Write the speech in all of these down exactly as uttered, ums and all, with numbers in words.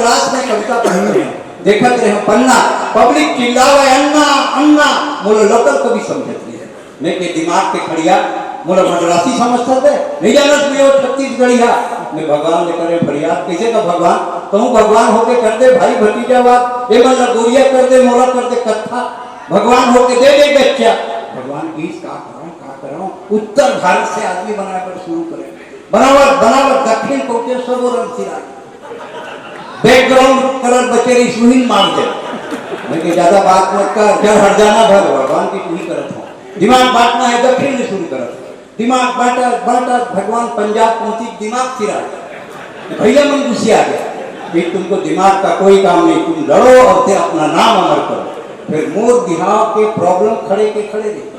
Class में कविता पढ़ी है, देखत रहे पन्ना, पब्लिक चिल्लावे, "अन्ना, अन्ना।" मोला लोकल कवि समझत रहे। मैं के दिमाग के खड़िया, मोला मद्रासी समझत दे, नहीं जानत मैं वो छत्तीसगढ़िया। मैं भगवान ले करे फरियाद, कैसे का भगवान, कहूँ भगवान होके कर दे भाई भतीजावाद, ये मन ला गोरिया कर दे, मोला कर दे कत्था। भगवान होके दे दे बच्चा। भगवान की का करऊँ, का करऊँ? उत्तर भारत से आदमी बनाए पर शुरू करे, बनावत बनावत दक्षिण पहुंचे, सबो रंग सिरा। बैकग्राउंड कलर बचे रही, सुहिन मार दे। मैं के ज्यादा बात मत कर, चल हट जाना भर, भगवान की तू ही करत हो। दिमाग बांटना है, दक्षिण में शुरू करत हो। दिमाग बांटा, बांटा, भगवान पंजाब पहुंची, दिमाग सिरा। भैया मन गुस्से आ गया कि तुमको दिमाग का कोई काम नहीं, तुम लड़ो और ते अपना नाम अमर करो। फिर मोर बिहाव के प्रॉब्लम खड़े के खड़े रहे।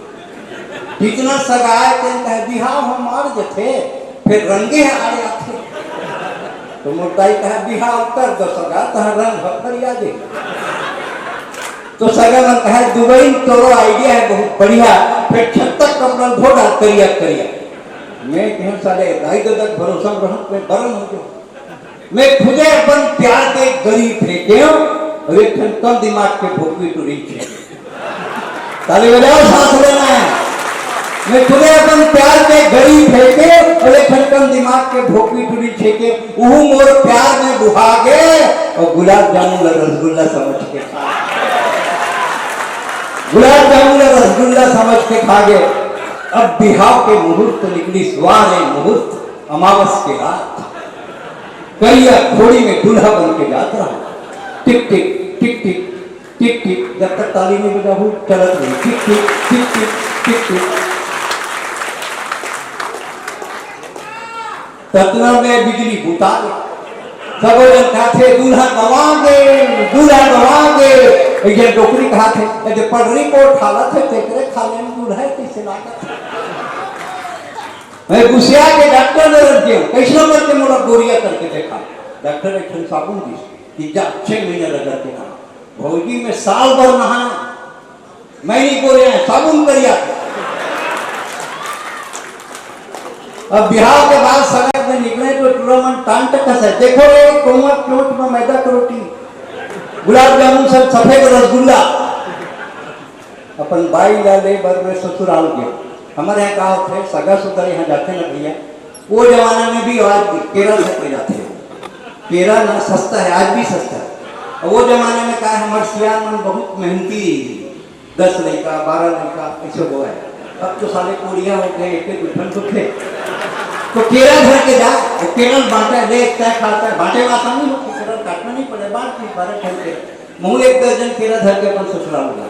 जितना सगा आए, तेन कहे, "बिहाव हम मार जथे, फिर रंगे आड़े आथे।" तो मोर दाई कहे, "बिहाव कर दो सगा, तह रंग ह फरिया जे।" तो सगा मन कहे, "दुबई में तोरो आइडिया है बहुत बढ़िया, फिर छत्तक कपड़ा धो डाल करिया करिया।" मैं कहे, "साले दाई ददा के भरोसा में रहत, मैं बरन हो जाऊं।" मैं खुदे अपन प्यार के गरी फेंके और एक ठन कम दिमाग के भोकवी टुरी छे। ताली बजाओ, सांस लेना है। मैं खुदे अपन प्यार के गरी फेंके और एक ठन कम दिमाग के भोकवी टुरी छेके। उहू मोर प्यार में बुहा गे और गुलाब जामुन ला रसगुल्ला समझ के खा, गुलाब जामुन ला रसगुल्ला समझ के खा गे। अब बिहाव के मुहूर्त निकली, सुहाने मुहूर्त, अमावस के रात। करिया घोड़ी में दूल्हा बन के जात रहा। टिक टिक, टिक टिक, टिक टिक। जब तक ताली नहीं बजाहू, चलत रही। टिक टिक, टिक टिक, टिक टिक। ततना में बिजली बुता गे। सबो जन कहाथे, "दूल्हा गवा गे, दूल्हा गवा गे।" एक जन डोकरी कहाथे, "ए जे पड़री कोट हालत है, तेकरे खाले में दूल्हा है, कैसे लागत है?" मैं गुस्सिया के डॉक्टर ने रख दिया, "कैसनो करके मोला गोरिया करके देखा।" डॉक्टर एक ठन साबुन दी कि जा, छह महीना रगड़ के नहा। भौजी, मैं साल भर नहाए, मैं नहीं गोरिया है, साबुन करिया। अब बिहाव के बाद सड़क में निकले तो टूरा मन टांट कस है, "देखो रे, कौआ चोट में मैदा के रोटी, गुलाब जामुन सब सफेद रसगुल्ला।" अपन बाई ला ले बर मैं ससुराल गए। हमारे यहाँ का होथे, सगा सुगर यहाँ जाथे ना भैया, वो जमाना में भी आज भी केरा धर के जाथे। केरा ना सस्ता है, आज भी सस्ता है। और वो जमाना में का है, हमारे सियान मन बहुत मेहनती, दस लइका, बारह लइका, ऐसे हुआ है। अब तो साले कोड़िया हो गए, एक एक उठन उठे। तो केरा धर के जा, वो केरा बांटा, ले, तय खाता है, बांटे में आसानी होती, केरा काटना नहीं पड़े, बांट दी, बारह ठन केरा। महू एक दर्जन केरा धर के अपन ससुराल गया।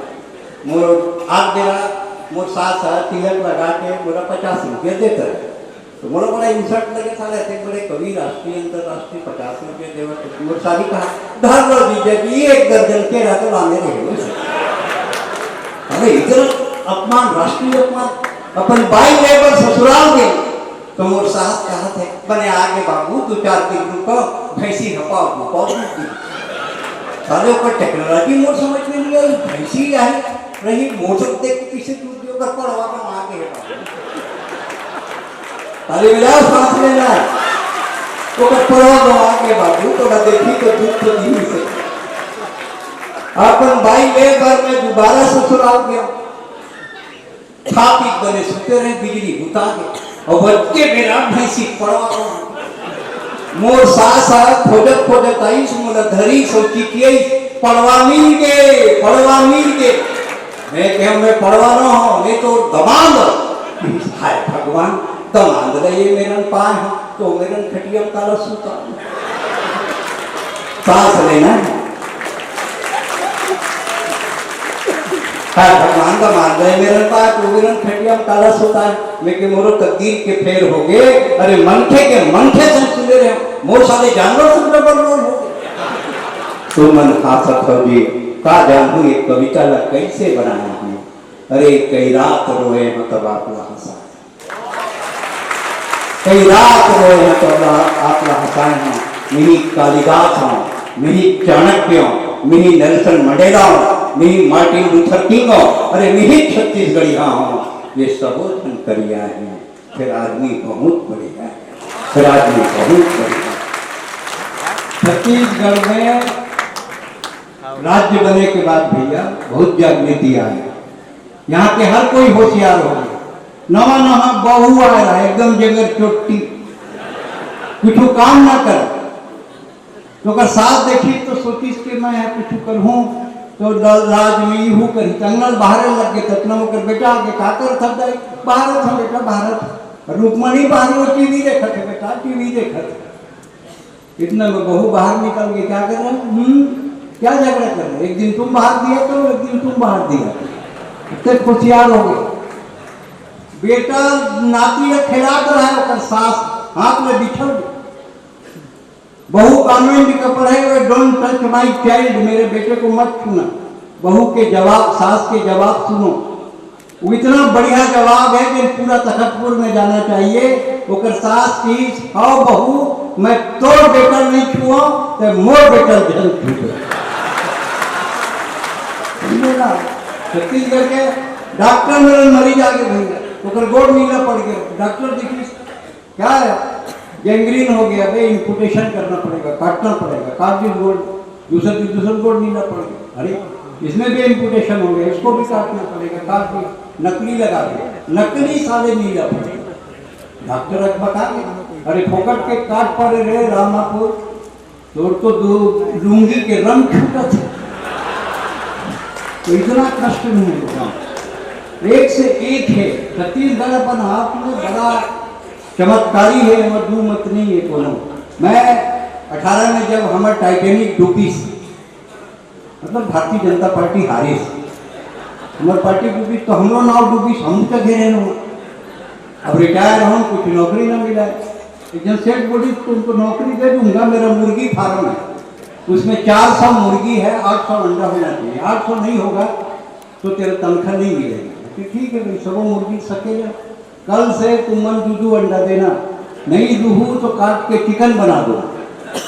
मोर आग बेरा, मोर सास ह तिलक लगा के मोला पचास रुपया देत रहे। तो मोला बड़ा इंसल्ट लगे, साले इतने बड़े कवि, राष्ट्रीय, अंतर्राष्ट्रीय, पचास रुपया देवत हे। मोर साली कहा, "धर लो जीजा जी, एक दर्जन केरा तो लाने रहे हो।" अरे, इतना अपमान, राष्ट्रीय अपमान। अपन बाई ले बर ससुराल गए, तो मोर सास कहत हे, "बने आगे बाबू, दू चार दिन रुको, भैंसी हपाव हपाव दूध दी।" साले ओकर टेक्नोलॉजी मोर समझ में नहीं आई, भैंसी आई रही, मोटर देख के कैसे दूध दे, ओकर पड़वा तो आगे है बाबू। ताली बजाओ, सांस लेना है। ओकर पड़वा तो आगे बाबू, तो ना देखी तो दूध तो दी से। अपन बाई ले बर मैं दोबारा ससुराल गया। खा पी के बने सुते रहे, बिजली बुता गे। अउ बजके बेरा भैंसी पड़वा को। मोर सास ह खोजत खोजत आईस, मोला धरीस अउ चिटियाईस, "पड़वा मिल गे, पड़वा मिल गे।" मैं कहेंव, "मैं पड़वा न हों, मैं तो दमांद हों।" हाय भगवान, दमांद ल ये मेरन पाए हों, तो मेरन खटिया म काला सुता। सांस लेना है। हाँ, भगवान का मान रहे, मेरे पास तो मेरे खटिया में काला सोता है, लेकिन मोरो तकदीर के फेर हो गए। अरे, मनखे के मनखे से सुने रहे, मोर साले जानवर से डबल रोल हो गए। तो मन हासत हो जी, का जानू ये कविता ला कैसे बनाया हूँ। अरे, कई रात रोए हो तब आप ला हंसा। कई रात रोए हैं तो अल्लाह, आप ला हंसाए हैं। मिही कालिदास हों, मिही चाणक्य हों, मिही नेल्सन मंडेला हों, मिही मार्टिन लूथर किंग हों, अरे मिही छत्तीसगढ़िया हों, ये सबो झन करिया हैं। फिर आदमी बहुत बढ़िया है, फिर आदमी बहुत बढ़िया है। छत्तीसगढ़ में राज्य बने के बाद भैया बहुत जागृति आए। यहाँ के हर कोई होशियार हो गया। नवा नवा बहू आ रहा है, एकदम जगर चोट्टी, कुछ काम ना कर। तो ओकर सास देखिस तो सोचिस कि मैं कुछ करहूँ, तो ल-, लाज में इहू करही। त अंगना ले बाहरे लग गे। त अतना ओकर बेटा आगे, "का करत हस दाई?" "बाहरत हँव बेटा, बाहरत हँव।" रुक्मणी बाहर वो टीवी देखत हे बेटा, टीवी देखत हे। इतना में बहू बाहर निकल के क्या कर रहे हैं? हम्म, क्या झगड़ा कर रहे हैं? एक दिन तुम बाहर दिया करो, एक दिन तुम बाहर दिया करो। इतने होशियार हो गए। बेटा नाती ला खेलात रहा है, ओकर सास हाथ में बिछल गई। बहू कॉन्वेंट का पढ़े हुए, "Don't touch my child", मेरे बेटे को मत छूना। बहू के जवाब, सास के जवाब सुनो। वो इतना बढ़िया जवाब है कि पूरा तखतपुर में जाना चाहिए। ओकर सास कहिस, "हव बहू, मैं तोर बेटा नहीं छुआ, ते मोर बेटा झन छुबे।" समझे ना? छत्तीसगढ़ के डॉक्टर मेरे मरीज आगे भैया, ओकर गोड़ नीला पड़ गया। डॉक्टर देखिस, "क्या है?" "गैंग्रीन हो गया बे, एम्पुटेशन करना पड़ेगा, काटना पड़ेगा।" काट दिस गोड़, दूसरे दिन दूसरा गोड़ नीला पड़ गया। "अरे, इसमें भी एम्पुटेशन हो गया, इसको भी काटना पड़ेगा।" काट दिस, नकली लगा दिस, नकली साले नीला पड़ गया। डॉक्टर अकबका गया, "अरे, फोकट के काट पड़े रे रामापुर, तोर तो दो लुंगी के रंग छूटत हे।" तो इतना कष्ट नहीं होता। एक से एक है। छत्तीसगढ़ अपन आप में बड़ा चमत्कारी है, एमा दू मत नहीं है कोनो। मैं अठारह में जब हमर टाइटैनिक डूबिस, मतलब भारतीय जनता पार्टी हारिस, हमर पार्टी डूबिस तो हमरो नाव डूबिस, हम तो घेरे रहूँ। अब रिटायर हों, कुछ नौकरी ना मिला। एक जन सेठ बोलिस, "तुमको नौकरी दे दूंगा, मेरा मुर्गी फार्म है, उसमें चार सौ मुर्गी है, आठ सौ अंडा होना चाहिए, आठ सौ नहीं होगा तो तेरा तनख्वाह नहीं मिलेगा।" तो ठीक है भाई, सबो मुर्गी सकेला। "कल से तुमन दू दू अंडा देना, नहीं दूहू तो काट के चिकन बना दो।"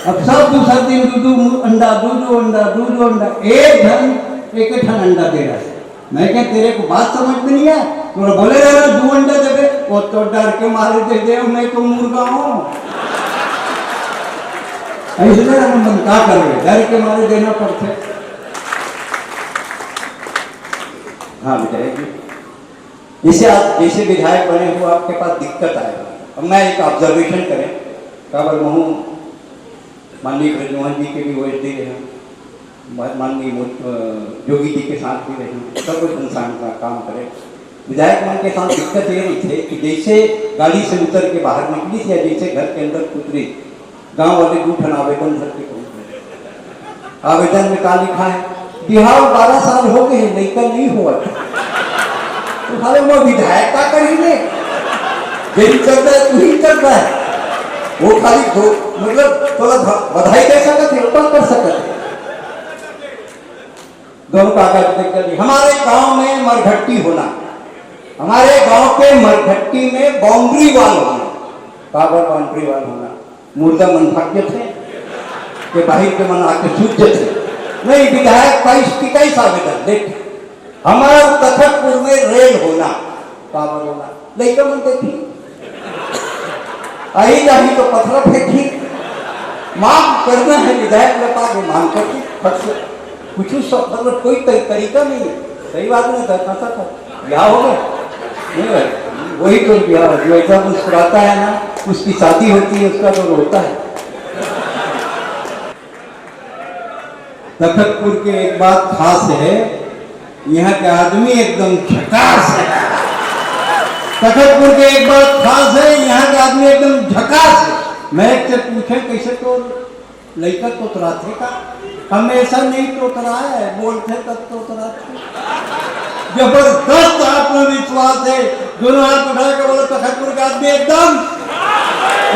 अब सब दूसर दिन दू दू मु-, अंडा, दू दू अंडा, दू दू अंडा, एक झन एक ठन अंडा दे रहा है। मैं कहें, "तेरे को बात समझ में नहीं आय, थोड़ा बोले रहना, दू अंडा देबे।" "वो तो डर के मारे दे दे, मैं तो मुर्गा हूँ।" इसलिए हम मन का करबे, डर के मारे देना पड़थे। हाँ, विधायक जी, जैसे आप, जैसे विधायक बने हो, आपके पास दिक्कत आएगा। अब मैं एक ऑब्जर्वेशन करें, काबर महू माननीय ब्रजमोहन जी के भी वॉइस दे रहे हैं, मा-, माननीय मो-, अ, जोगी जी के साथ भी रहे हैं, सब कुछ इंसान का काम करे। विधायक मन के साथ दिक्कत ये रहिथे कि जैसे गाड़ी से उतर के बाहर निकलिस या जैसे घर के अंदर उतरिस, गांव वाले दू ठन आवेदन धर के पहुंच गए। आवेदन में का लिखा है? "बिहाव बारह साल हो गए हैं, लइका नहीं हुआ।" तो साले, वो विधायक का करी ने? यही चलता है, तू ही चलता है। वो खाली दो, मतलब, थोड़ा ध-, बधाई दे सकत है, ऊपर कर सकत है। दोनों कागज देख कर दी। हमारे गांव में मरघट्टी होना, हमारे गांव के मरघट्टी में बाउंड्री वॉल होना। काबर बाउंड्री वॉल होना? मुर्दा मन भाग जथे, के बाहिर के मन आके सूत जथे। नहीं, विधायक बाईस की इक्कीस आवेदन देख, हमार तखतपुर में रेल होना, काबर होना? लइका मन देखी, आई जाही तो पथरा फेंकी। मांग करना है विधायक ने, पास मांग करती फट से। कुछ स-, मतलब कोई त-, तरीका नहीं है। सही बात नहीं था, फंसा था। ब्याह हो गया? नहीं भाई, वही तो ब्याह हो, जो ऐसा मुस्कुराता है ना, उसकी शादी होती है, उसका तो रोता है। तखतपुर के एक बात खास है, यहाँ के आदमी एकदम झकास है। तखतपुर के एक बात खास है, यहाँ के आदमी एकदम झकास है। मैं एक से पूछे, "कैसे तो लइका तोतराथे का?" "हमेशा नहीं तोतराए, बोलथे तब तोतराथे।" जबरदस्त आत्मविश्वास है। दोनों हाथ उठा के बोलो, तखतपुर का आदमी एकदम,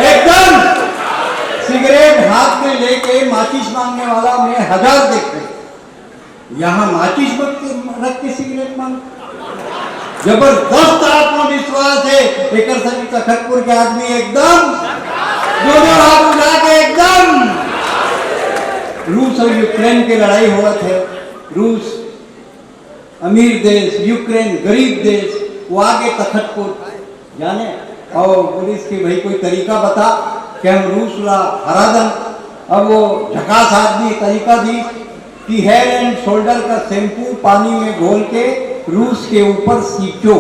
एकदम। सिगरेट हाथ में लेके माचिस मांगने वाला मैं हजार देखे, यहाँ माचिस मत के, रख के सिगरेट मांग। जबरदस्त आत्मविश्वास है। एकर सभी तखतपुर के आदमी एकदम, दोनों हाथ उठा के एकदम। रूस और यूक्रेन के लड़ाई होवत है। रूस अमीर देश, यूक्रेन गरीब देश, वो आगे तखतपुर जाने और बोलिस कि भाई कोई तरीका बता कि हम रूस ला हरा दन। अब वो झकास आदमी तरीका दी कि हेड एंड शोल्डर का शैम्पू पानी में घोल के रूस के ऊपर सींचो।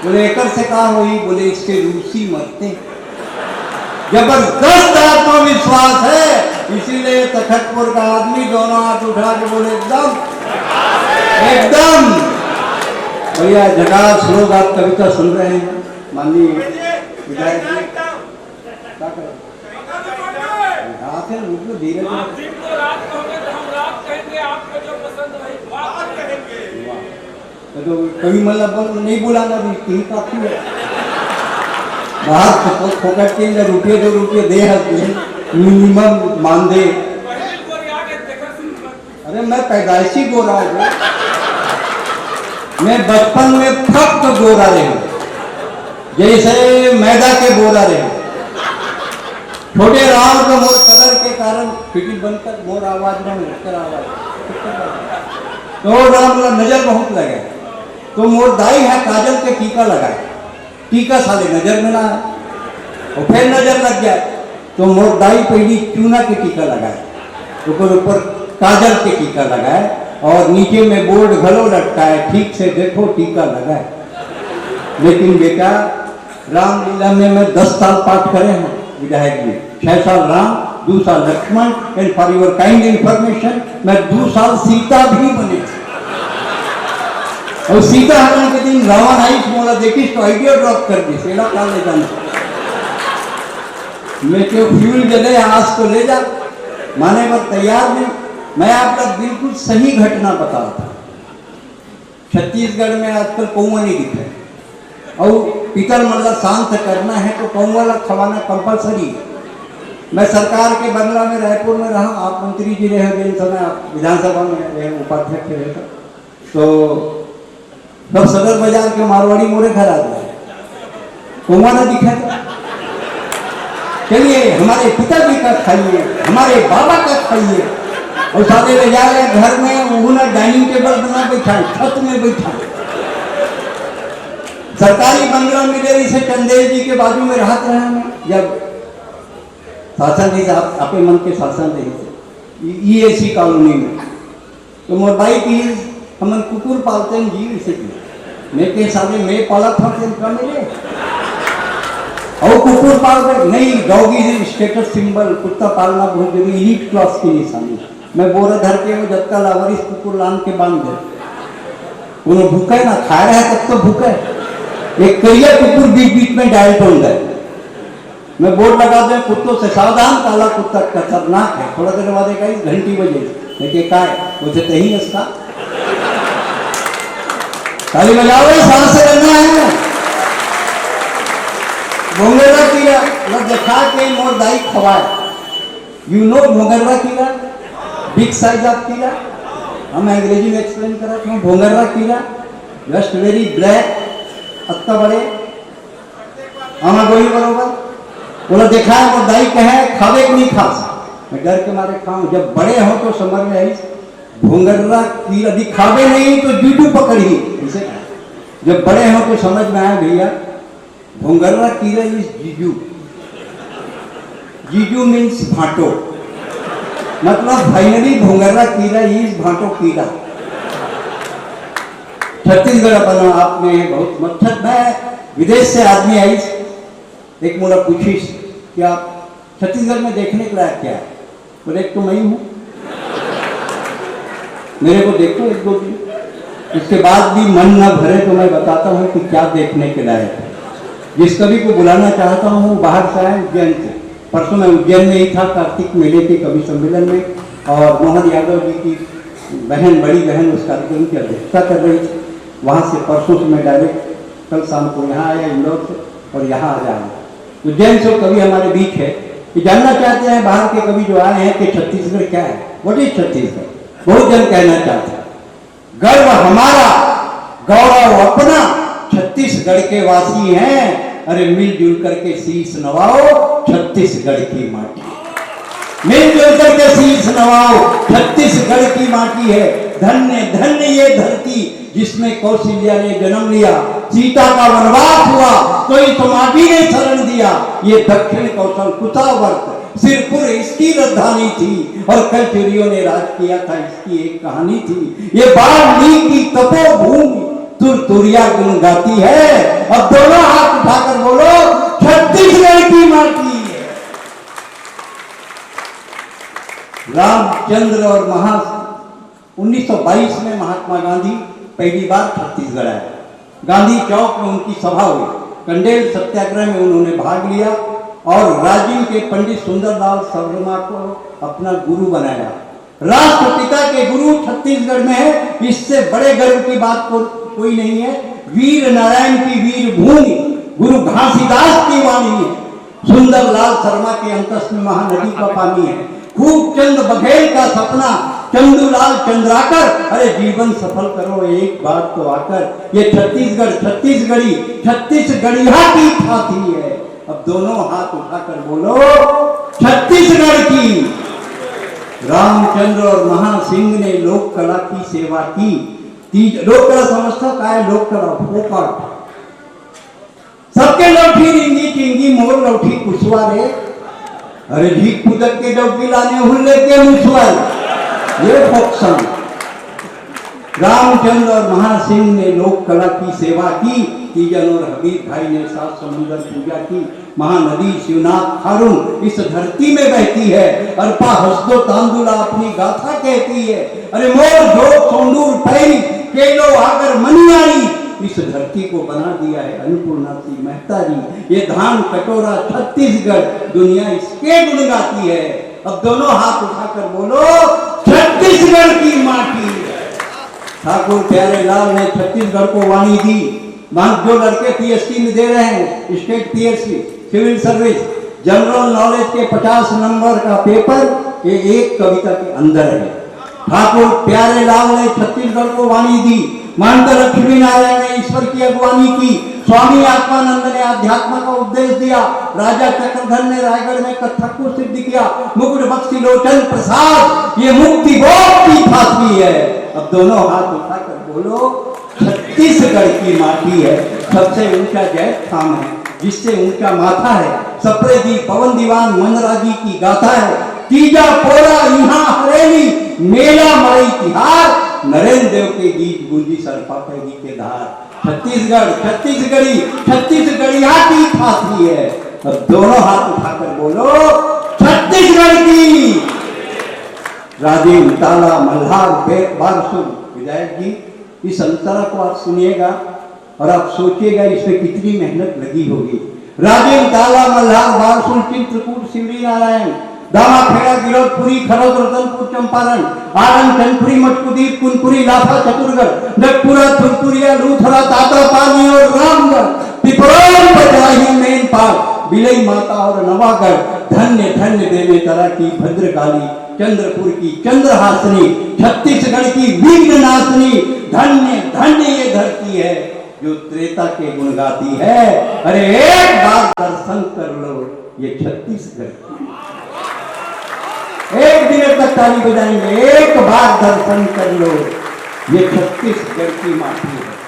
बोले, "एकर से का होई?" बोले, "इससे रूसी मरते।" जबरदस्त आत्मविश्वास है, इसीलिए तखतपुर का आदमी दोनों हाथ उठा के बोले, "एकदम, एकदम।" भैया, झकास लोग, आप कविता सुन रहे हैं, माननीय विधायक जी, क्या करें? रात है, रुक लो, धीरे से। आप दिन को रात कहोगे तो हम रात कहेंगे, आपको जो पसंद वही बात कहेंगे। वाह। तो, तो कवि मल्ल बोल, नहीं बुलाना भी, यही काफी है। बाहर फोकट, फोकट के अंदर रुपये, दो रुपये दे हर दिन, मिनिमम मान दे। पहले गोरे आ गए, देखा सिर्फ अरे, मैं पैदाइशी गोरा हूँ। मैं बचपन में फक्त गोरा रहे हूँ, जैसे मैदा के बोरा रहे हूँ। छोटे राम तो मोर कलर के कारण फिटिल बनकर मोर आवाज में उठकर आवाज। तो राम बोला, "नजर बहुत लगे।" तो मोर दाई है काजल के टीका लगाए। टीका साले नजर में ना आए, और फिर नजर लग जाए, तो मोर दाई पहली चूना के टीका लगाए, ओकर ऊपर काजल के टीका लगाए, और नीचे में बोर्ड घलो लटकाए, "ठीक से देखो, टीका लगाए।" लेकिन बेटा, रामलीला में मैं दस साल पाठ करे हूँ, विधायक जी, छह साल राम, दो साल Lakshman, and for your kind information, मैं दो साल सीता भी बने। और सीता हरण के दिन रावण आइस, मोला देखिस तो आइडिया ड्रॉप कर दिस, एला का ले जाना। मैं क्यों फ्यूल जले, आज तो ले जा, माने बर तैयार नहीं। मैं आपका बिल्कुल सही घटना बताता हूँ। छत्तीसगढ़ में आजकल कौआ नहीं दिखे, और पितर मन ला शांत करना है तो कौआ ला खवाना कंपलसरी है। मैं सरकार के बंगला में रायपुर में रहा, आप मंत्री जी रहे, जिन समय आप विधानसभा में रहे, उपाध्यक्ष रहे, तो सब सदर बाजार के मारवाड़ी मोरे घर आ गए, कौआ ना दिखे तो। चलिए, हमारे पिताजी का खाइए, हमारे बाबा का खाइए। और साले ले जा रहे घर में, वो ना डाइनिंग टेबल बना बैठा है, छत में बैठा है। सरकारी बंगला मिले, इसे चंदेल जी के बाजू में रहत रहे हैं। जब शासन रहिस, आप, आपे मन के शासन रहिस, ई-, ईएसी कॉलोनी में, तो मोर बाई कहिस, "हमन कुकुर पालते हैं जी, इसे की।" मैं कहे, "साले, मैं पालत हूँ, तेन का मेरे?" और कुकुर पाल रहे, "नहीं, dog is status symbol, कुत्ता पालना बहुत जरूरी, elite class की निशानी।" मैं बोरा धर के वो जत्ता लावरिस कुकुर लान के बांध दे। कोनो भूखे ना, खा रहे तब तो भूखे। एक करिया कुकुर बीच बीच में डायल टोन दे। मैं बोर्ड लगा दें, "कुत्तों से सावधान, काला कुत्ता खतरनाक है।" थोड़ा देर बाद एक आई, घंटी बजे। मैं कहे, "काय?" बोलते, "तही इसका।" ताली बजाओ रे, सांस से करना है। भोंगरा कीरा, वो दिखा के मोर दाई खवाए। You know भोंगरा कीरा? Big size of कीरा? हम अंग्रेजी में एक्सप्लेन करा था, भोंगरा कीरा, just very black, अत्ता बड़े, आमा गोही बरोबर। बोला, "देखा है, वो दाई कहे, खावे कि नहीं खास?" मैं डर के मारे खाऊं। जब बड़े हो तो समझ में आई, भोंगर्रा की अभी खावे नहीं तो जूजू पकड़ी, ऐसे कहा। जब बड़े हो तो समझ में आया, भैया, भोंगर्रा कीरा is जीजू। जीजू means भांटो। मतलब, finally भोंगर्रा कीरा is भांटो कीरा। छत्तीसगढ़ अपना आप में बहुत मत-, मैं विदेश से आदमी आइस, एक मोला पूछिस कि आप छत्तीसगढ़ में देखने के लायक क्या है? बोले, "एक तो मैं ही हूँ, मेरे को देखो एक दो दिन।" उसके बाद भी मन न भरे तो मैं बताता हूँ कि क्या देखने के लायक है। जिस कवि को बुलाना चाहता हूँ, वो बाहर से आए, उज्जैन से। परसों मैं उज्जैन में ही था, कार्तिक मेले के कवि सम्मेलन में, और मोहन यादव जी की बहन, बड़ी बहन उस कार्यक्रम की अध्यक्षता कर रही थी। वहाँ से परसों से मैं डायरेक्ट कल शाम को यहाँ आया इंदौर से, और यहाँ आ जाऊँगा। उज्जैन से कवि हमारे बीच है, ये जानना चाहते हैं बाहर के कवि जो आए हैं कि छत्तीसगढ़ क्या है, what is छत्तीसगढ़? बहुत जन कहना चाहते हैं। गर्व हमारा, गौरव अपना, छत्तीसगढ़ के वासी हैं। अरे, मिलजुल करके शीश नवाओ, छत्तीसगढ़ की माटी। मिलजुल करके शीश नवाओ, छत्तीसगढ़ की माटी है। धन्य धन्य ये धरती, जिसमें कौशल्या ने जन्म लिया। सीता का वनवास हुआ तो इस माटी ने शरण दिया। ये दक्षिण कौशल कुशावर्त सिरपुर इसकी राजधानी थी और कलचुरियों ने राज किया था, इसकी एक कहानी थी। ये वाल्मीकि तपोभूमि तुरतुरिया गुण गाती है। अब दोनों हाथ उठाकर बोलो, छत्तीसगढ़ की माटी है। रामचंद्र और महा उन्नीस सौ बाईस में महात्मा गांधी पहली बार छत्तीसगढ़ आए। गांधी चौक में उनकी सभा हुई। कंडेल सत्याग्रह में उन्होंने भाग लिया और राजिम के पंडित सुंदरलाल शर्मा को अपना गुरु बनाया। राष्ट्रपिता के गुरु छत्तीसगढ़ में है, इससे बड़े गर्व की बात को, कोई नहीं है। वीर नारायण की वीर भूमि गुरु घासीदास की वाणी है। सुंदरलाल शर्मा के अंतस में महानदी का पानी है। खूब चंद बघेल का सपना, चंदूलाल चंद्राकर, अरे जीवन सफल करो एक बार तो आकर। ये छत्तीसगढ़, छत्तीसगढ़ी, छत्तीसगढ़िया की थाती है। अब दोनों हाथ उठाकर बोलो, छत्तीसगढ़ की। रामचंद्र और महासिंह ने लोक कला की सेवा की। तीज, लोक कला समझता का है? लोक कला, फोक आर्ट। सबके लौठी रिंगी टिंगी, मोर लौठी कुसवा रे। अरे झीक पुदक के डौकी लाने हुल्ले के मुसवा रे। ये फोक सॉन्ग। रामचंद्र और महासिंह ने लोक कला की सेवा की। तीजन और हबीब भाई ने सात समुंदर पूजा की। महानदी शिवनाथ खारून इस धरती में बहती है। अर्पा हसदो तांदुला अपनी गाथा कहती है। अरे मोर जोग सोंडूर पैरी, केलो आगर मनियारी, इस धरती को बना दिया है अन्नपूर्णा सी महतारी। ये धान कटोरा छत्तीसगढ़, दुनिया इसके गुण गाती है। अब दोनों हाथ उठाकर बोलो, छत्तीसगढ़ की माटी है। ठाकुर प्यारे लाल ने छत्तीसगढ़ को वाणी दी। वहां जो लड़के पीएचडी में दे रहे हैं, state PhD, civil service, general knowledge के पचास नंबर का पेपर, ये एक कविता के अंदर है। ठाकुर प्यारे लाल ने छत्तीसगढ़ को वाणी दी। महंत लक्ष्मी नारायण ने ईश्वर की अगुवानी की। स्वामी आत्मानंद ने अध्यात्म का उपदेश दिया। राजा चक्रधर ने रायगढ़ में कथक को सिद्ध किया। मुकुट बख्शी लोचन प्रसाद, ये मुक्ति बोध की फांसी है। अब दोनों हाथ उठाकर बोलो, छत्तीसगढ़ की माटी है, सबसे ऊंचा जैतखाम है, जिससे ऊंचा माथा है। सप्रेजी पवन दीवान मनराजी की गाथा है। तीजा पोरा इहाँ हरेली, मेला मड़ई तिहार, नरेंद्र देव के गीत गूंजी सरपा पैरी के धार। छत्तीसगढ़, छत्तीसगढ़ी, छत्तीसगढ़िया की फांसी है। अब दोनों हाथ उठाकर बोलो, छत्तीसगढ़ की। राजेंद्र ताला मल्हार बे-, बारसुल विधायक जी, इस अंतरा को आप सुनिएगा और आप सोचिएगा इसमें कितनी मेहनत लगी होगी। राजेंद्र ताला मल्हार बारसुल चित्रकूट शिवरी नारायण दामाखेड़ा गिरौदपुरी खरौद रतनपुर चंपारण आरंग चंदपुरी मटकुदीर कुनपुरी लाफा चतुरगढ़ नगपुरा थुरपुरिया लूथरा तातापानी और रामगढ़ पिपरान पचराही मेनपाट बिलई माता और नवागढ़ धन्य धन्य बेमेतरा की भद्रकाली चंद्रपुर की चंद्रहासिनी छत्तीसगढ़ की विघ्न नाशिनी धन्य धन्य ये धरती है जो त्रेता के गुण गाती है। अरे एक बार दर्शन कर लो ये छत्तीसगढ़ की। एक मिनट तक ताली बजाएंगे, एक बार दर्शन कर लो ये छत्तीसगढ़ की माटी है।